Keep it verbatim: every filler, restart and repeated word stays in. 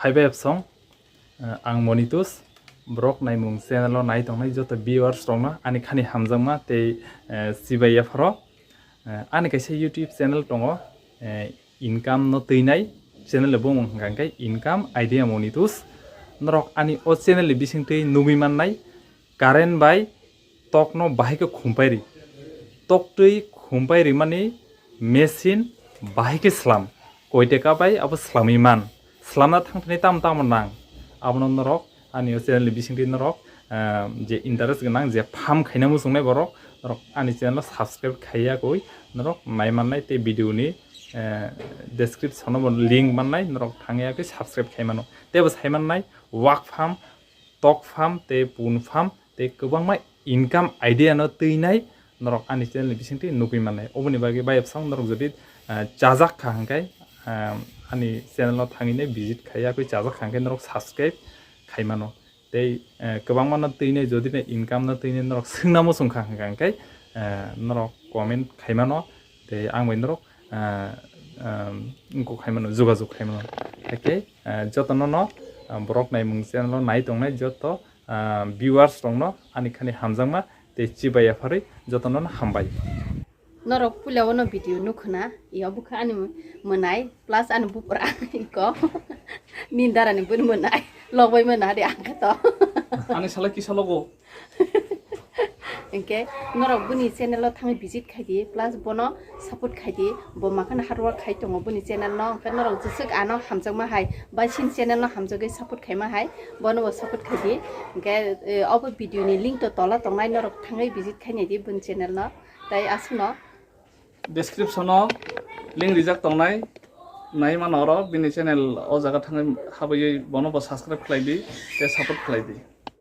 Hai bai song, eh, ang Monitus, borok naimung channel o nai tongnai joto viewers rokno ani khani hamjakma tei, eh, chibai yapharo. Eh, ani kaisa YouTube channel tongo, eh, income no twinai channel ni bumung hwnkha hwnkhe Income Idea Monitus. Norok ani o channel ni bisingtwi nugwi mannai current bai tokno bahai khe khumpai ri. Toktwi khumpai rimani machine bahai khe slam. Koi teka bai abo slamwi man. Slamna thangthani tamo tamo nang. Abono norok ani o channel ni bisingtwi norok, ah, je interest gwnang, je farm khaina muchungnai borok, norok ani channel o subscribe khaiya koi, norok nai mannai tei video ni, eh, description o bo link mannai, norok thangya khe subscribe khai mano. Tei bo sai mannai wak farm, tok farm tei pun farm tei kwbangma income idea no twinai norok ani channel ni bisingtwi nugwi mannai. Oboni bagwi bayapsang norok jodi, ah, chajak kha hwnkhe, ah, ani channel no thangwi nai visit khaiya khe chajak kha hwnkhe norok subscribe khai mano. Tei, eh, kwbangma no twinai jodi nai income no twinai norok swngna muchung kha hwnkhe, eh, norok comment khai mano. Tei ang bai norok, ah, ah, wngkok hai mano, jogajog khai mano. Haikhe, ah, jotono no, ah, borok naimung channel o nai tongnai joto, ah, viewers rokno ani khani hamjakma tei chibai yapharwi jotono no hambai. Norok puila ono video nukhuna, iyo bukha ani mwnai plus ani bupra iko nindarani bun mwnai logbai mwnari angkha to. Ani sala kisa logo? Hwnkhe norok bini channel o thangwi visit khai di, plus bono support khai di, bo makhano hard work khai tongo bini channel no, hwnkhe norok jeswk ano hamjakma hai, bai sini channel no hamjagwi support khaima hai, bono bo support khai di. Hwnkhe, eh, obo video ni link to tola tongnai, norok thangwi visit khai nai di bini channel no, tai aswkno. Description o link rijak tongnai, nai mano oro bini channel o jaga thangwi habaiwi bono bo subscribe khlai di, tei support khlai di.